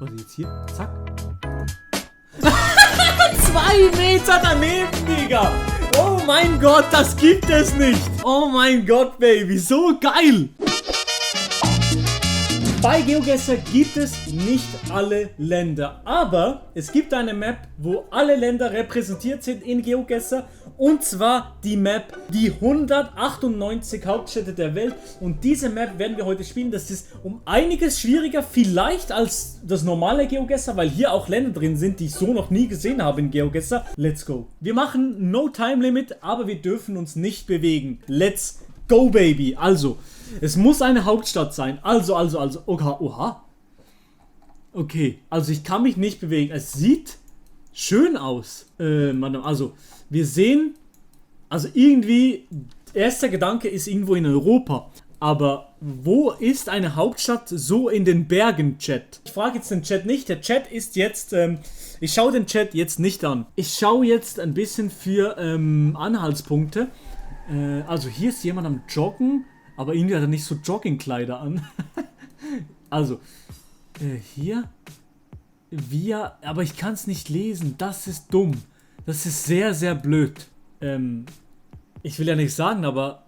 Was ist jetzt hier? Zack. 2 Meter daneben, Digga. Oh mein Gott, das gibt es nicht. Oh mein Gott, Baby. So geil. Bei GeoGuessr gibt es nicht alle Länder, aber es gibt eine Map, wo alle Länder repräsentiert sind in GeoGuessr, und zwar die Map, die 198 Hauptstädte der Welt, und diese Map werden wir heute spielen. Das ist um einiges schwieriger vielleicht als das normale GeoGuessr, weil hier auch Länder drin sind, die ich so noch nie gesehen habe in GeoGuessr. Let's go. Wir machen No Time Limit, aber wir dürfen uns nicht bewegen. Let's go, Baby. Also, es muss eine Hauptstadt sein. Also. Oha. Okay, also ich kann mich nicht bewegen. Es sieht schön aus. Also, wir sehen, also irgendwie, erster Gedanke ist irgendwo in Europa. Aber wo ist eine Hauptstadt so in den Bergen, Chat? Ich frage jetzt den Chat nicht. Der Chat ist jetzt, ich schaue den Chat jetzt nicht an. Ich schaue jetzt ein bisschen für Anhaltspunkte. Also hier ist jemand am Joggen. Aber irgendwie hat er nicht so Joggingkleider an. Also, hier. Aber ich kann es nicht lesen. Das ist dumm. Das ist sehr, sehr blöd. Ich will ja nichts sagen, aber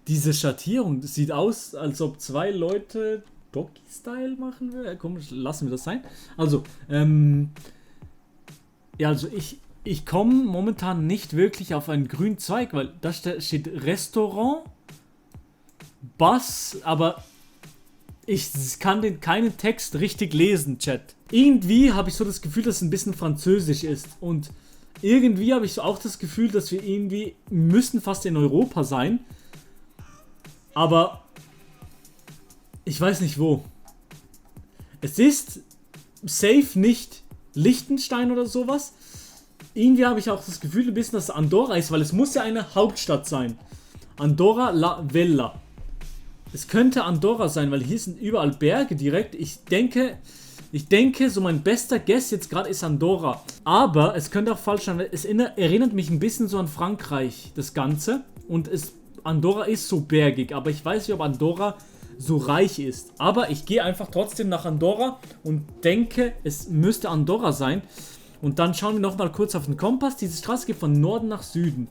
diese Schattierung, das sieht aus, als ob 2 Leute Doggy-Style machen würden. Komisch, lassen wir das sein. Also, ja, also ich komme momentan nicht wirklich auf einen grünen Zweig, weil da steht Restaurant. Bass, aber ich kann keinen Text richtig lesen, Chat. Irgendwie habe ich so das Gefühl, dass es ein bisschen französisch ist. Und irgendwie habe ich so auch das Gefühl, dass wir müssen fast in Europa sein. Aber ich weiß nicht wo. Es ist safe nicht Liechtenstein oder sowas. Irgendwie habe ich auch das Gefühl ein bisschen, dass es Andorra ist, weil es muss ja eine Hauptstadt sein. Andorra la Vella. Es könnte Andorra sein, weil hier sind überall Berge direkt. Ich denke, so mein bester Guess jetzt gerade ist Andorra. Aber es könnte auch falsch sein, weil es erinnert mich ein bisschen so an Frankreich, das Ganze. Und Andorra ist so bergig, aber ich weiß nicht, ob Andorra so reich ist. Aber ich gehe einfach trotzdem nach Andorra und denke, es müsste Andorra sein. Und dann schauen wir nochmal kurz auf den Kompass. Diese Straße geht von Norden nach Süden.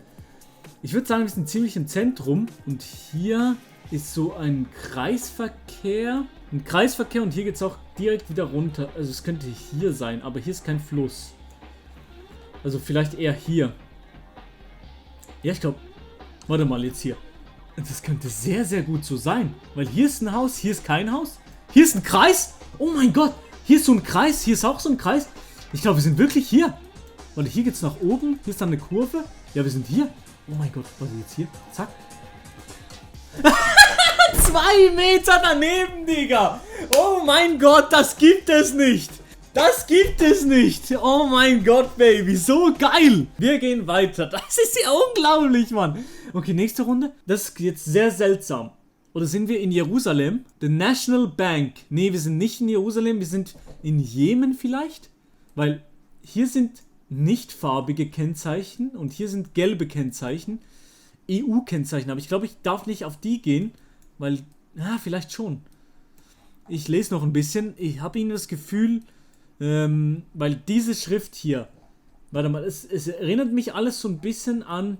Ich würde sagen, wir sind ziemlich im Zentrum. Und hier ist so ein Kreisverkehr. Und hier geht es auch direkt wieder runter. Also es könnte hier sein, aber hier ist kein Fluss. Also vielleicht eher hier. Ja, ich glaube... Warte mal, jetzt hier. Das könnte sehr, sehr gut so sein. Weil hier ist ein Haus, hier ist kein Haus. Hier ist ein Kreis. Oh mein Gott. Hier ist so ein Kreis, hier ist auch so ein Kreis. Ich glaube, wir sind wirklich hier. Warte, hier geht es nach oben. Hier ist dann eine Kurve. Ja, wir sind hier. Oh mein Gott, was ist jetzt hier? Zack. 2 Meter daneben, Digga. Oh mein Gott, das gibt es nicht. Das gibt es nicht. Oh mein Gott, Baby. So geil. Wir gehen weiter. Das ist ja unglaublich, Mann. Okay, nächste Runde. Das ist jetzt sehr seltsam. Oder sind wir in Jerusalem? The National Bank. Nee, wir sind nicht in Jerusalem. Wir sind in Jemen vielleicht. Weil hier sind nicht farbige Kennzeichen. Und hier sind gelbe Kennzeichen. EU-Kennzeichen. Aber ich glaube, ich darf nicht auf die gehen. Weil, ja, vielleicht schon. Ich lese noch ein bisschen. Ich habe irgendwie das Gefühl, weil diese Schrift hier, warte mal, es erinnert mich alles so ein bisschen an,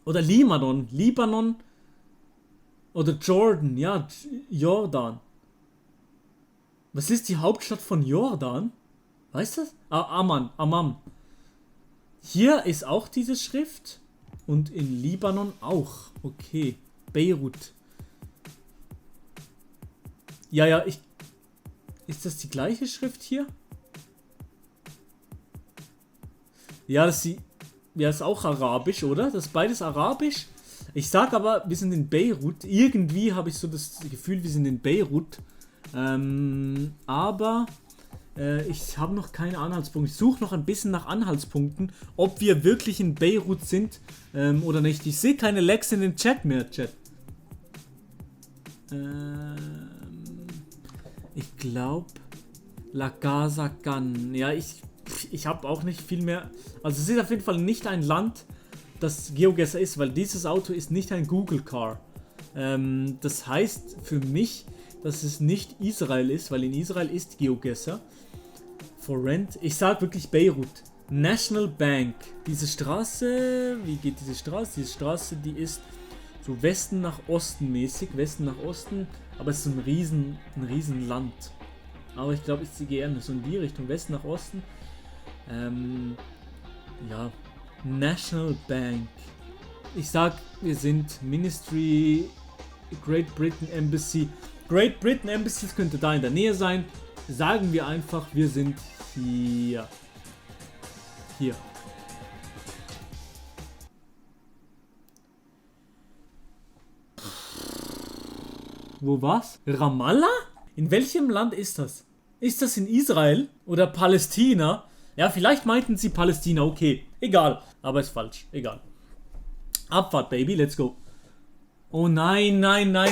oder Libanon, oder Jordan, ja, Jordan. Was ist die Hauptstadt von Jordan? Weißt du das? Amman. Hier ist auch diese Schrift und in Libanon auch. Okay. Beirut. Ja, ist das die gleiche Schrift hier? Ja, das ist auch arabisch, oder? Das ist beides arabisch. Ich sag aber, wir sind in Beirut. Irgendwie habe ich so das Gefühl, wir sind in Beirut. Aber ich habe noch keine Anhaltspunkte. Ich suche noch ein bisschen nach Anhaltspunkten, ob wir wirklich in Beirut sind oder nicht. Ich sehe keine Lags in den Chat mehr, Chat. Ich glaube, La Casa Can. Ja, ich habe auch nicht viel mehr. Also es ist auf jeden Fall nicht ein Land, das GeoGuessr ist, weil dieses Auto ist nicht ein Google Car. Das heißt für mich, dass es nicht Israel ist, weil in Israel ist GeoGuessr. For Rent. Ich sag wirklich Beirut. National Bank. Diese Straße, wie geht diese Straße? Diese Straße, die ist so Westen nach Osten mäßig. Westen nach Osten, aber es ist ein riesen Land. Aber ich glaube, ich gehe eher so in die Richtung. Westen nach Osten. Ja. National Bank. Ich sag, wir sind Ministry, Great Britain Embassy. Great Britain Embassy könnte da in der Nähe sein. Sagen wir einfach, wir sind hier. Hier. Wo war's? Ramallah? In welchem Land ist das? Ist das in Israel oder Palästina? Ja, vielleicht meinten sie Palästina, okay. Egal, aber ist falsch. Egal. Abfahrt, Baby, let's go. Oh nein,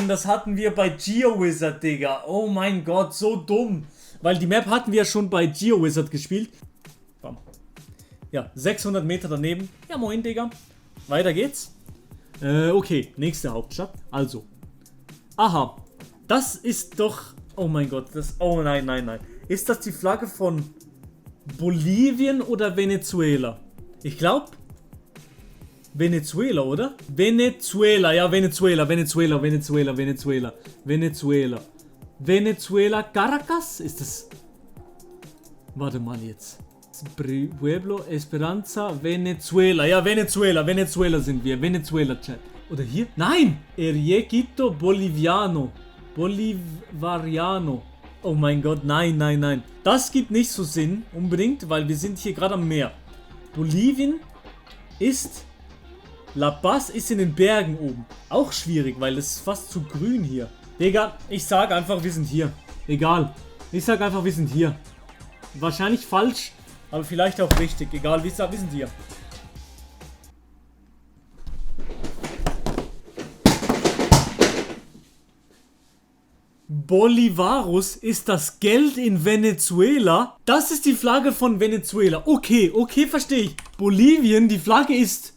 das hatten wir bei GeoWizard, Digga. Oh mein Gott, so dumm. Weil die Map hatten wir ja schon bei GeoWizard gespielt. Bam. Ja, 600 Meter daneben. Ja, moin, Digga. Weiter geht's. Okay, nächste Hauptstadt. Also. Aha. Das ist doch... Oh mein Gott, das... Oh nein. Ist das die Flagge von Bolivien oder Venezuela? Ich glaube... Venezuela, oder? Venezuela, ja, Venezuela, Caracas? Ist das... Warte mal jetzt. Pueblo, Esperanza, Venezuela. Ja, Venezuela sind wir. Venezuela, Chat. Oder hier? Nein! Eriequito Bolivariano. Oh mein Gott, nein. Das gibt nicht so Sinn, unbedingt, weil wir sind hier gerade am Meer. Bolivien ist... La Paz ist in den Bergen oben. Auch schwierig, weil es ist fast zu grün hier. Digga, ich sag einfach, wir sind hier. Egal. Ich sag einfach, wir sind hier. Wahrscheinlich falsch, aber vielleicht auch richtig. Egal, wir sind hier. Bolivarus ist das Geld in Venezuela. Das ist die Flagge von Venezuela. Okay, verstehe ich. Bolivien, die Flagge ist...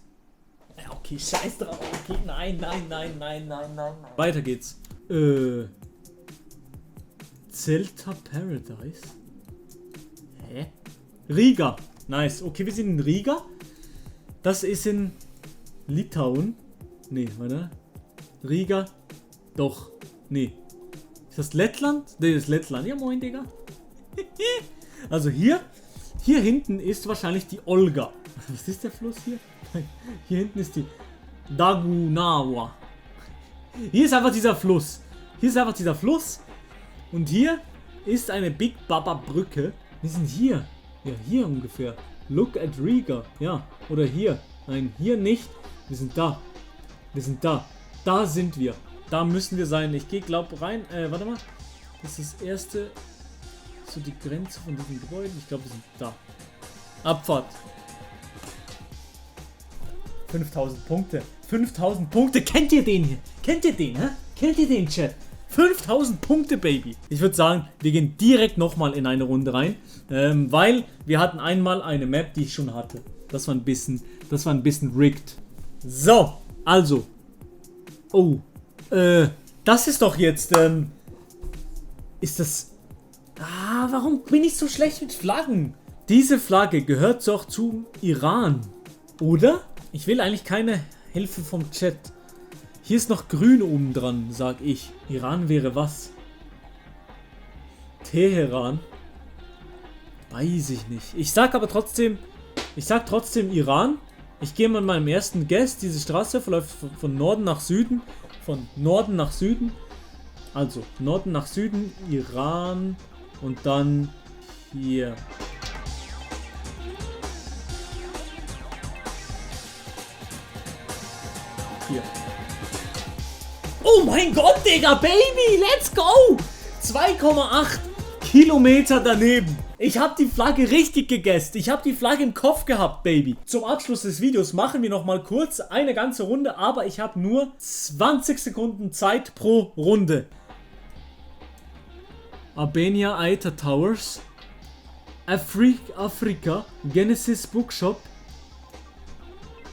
Okay, scheiß drauf. Okay, nein. Weiter geht's. Zelta Paradise? Hä? Riga. Nice. Okay, wir sind in Riga. Das ist in Litauen. Nee, warte. Riga. Doch. Nee. Ist das Lettland? Nee, das ist Lettland. Ja, moin, Digga. Also hier hinten ist wahrscheinlich die Olga. Was ist der Fluss hier? Hier hinten ist die Dagunawa. Hier ist einfach dieser Fluss. Und hier ist eine Big Baba Brücke. Wir sind hier. Ja, hier ungefähr. Look at Riga. Ja, oder hier. Nein, hier nicht. Wir sind da. Da sind wir. Da müssen wir sein. Ich gehe, glaub, rein. Warte mal. Das ist das erste. So die Grenze von diesem Gebäude. Ich glaube, wir sind da. Abfahrt. 5000 Punkte. 5000 Punkte. Kennt ihr den hier? Kennt ihr den, Chat? 5000 Punkte, Baby. Ich würde sagen, wir gehen direkt nochmal in eine Runde rein. Weil wir hatten einmal eine Map, die ich schon hatte. Das war ein bisschen rigged. So, also. Oh. Das ist doch jetzt, ist das... warum bin ich so schlecht mit Flaggen? Diese Flagge gehört doch zum Iran. Oder? Ich will eigentlich keine Hilfe vom Chat. Hier ist noch grün oben dran, sag ich. Iran wäre was? Teheran? Weiß ich nicht. Ich sag trotzdem Iran. Ich gehe mit meinem ersten Guess. Diese Straße verläuft von Norden nach Süden. Also, Norden nach Süden, Iran und dann hier. Hier. Oh mein Gott, Digga, Baby, let's go! 2,8 Kilometer daneben. Ich habe die Flagge richtig gegessen. Ich habe die Flagge im Kopf gehabt, Baby. Zum Abschluss des Videos machen wir noch mal kurz eine ganze Runde, aber ich habe nur 20 Sekunden Zeit pro Runde. Albania Aita Towers. Afrika. Genesis Bookshop.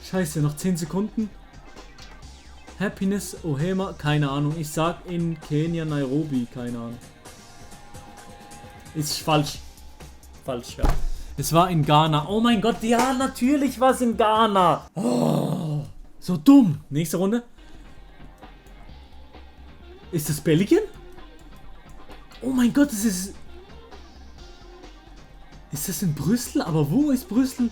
Scheiße, noch 10 Sekunden. Happiness, Ohema, keine Ahnung. Ich sag in Kenia, Nairobi, keine Ahnung. Ist falsch. Falsch, ja. Es war in Ghana. Oh mein Gott, ja, natürlich war es in Ghana. Oh, so dumm. Nächste Runde. Ist das Belgien? Oh mein Gott, das ist... Ist das in Brüssel? Aber wo ist Brüssel?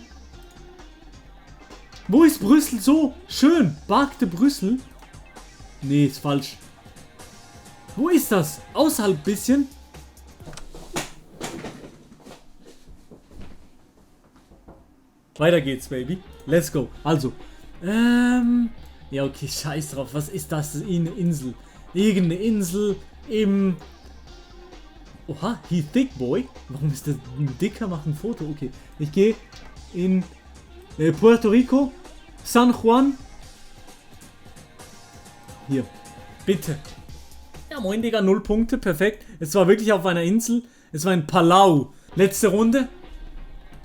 Wo ist Brüssel so schön? Parc de Brüssel? Nee, ist falsch. Wo ist das? Außerhalb bisschen? Weiter geht's, Baby. Let's go. Also. Ja, okay, scheiß drauf. Was ist das? Eine Insel. Irgendeine Insel im... Oha, he thick boy. Warum ist das ein Dicker? Macht ein Foto. Okay. Ich gehe in Puerto Rico. San Juan. Hier. Bitte. Ja, moin, Digga. 0 Punkte. Perfekt. Es war wirklich auf einer Insel. Es war in Palau. Letzte Runde.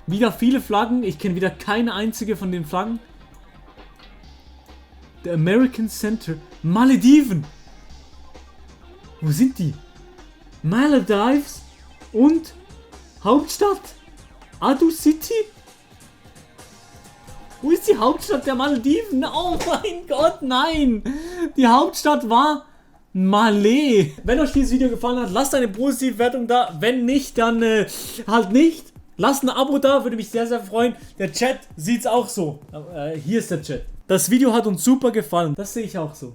Wieder viele Flaggen. Ich kenne wieder keine einzige von den Flaggen. The American Center. Malediven. Wo sind die? Maldives und Hauptstadt? Adu City? Wo ist die Hauptstadt der Malediven? Oh mein Gott, nein! Die Hauptstadt war Malé. Wenn euch dieses Video gefallen hat, lasst eine positive Wertung da. Wenn nicht, dann halt nicht. Lasst ein Abo da, würde mich sehr, sehr freuen. Der Chat sieht's auch so. Hier ist der Chat. Das Video hat uns super gefallen. Das sehe ich auch so.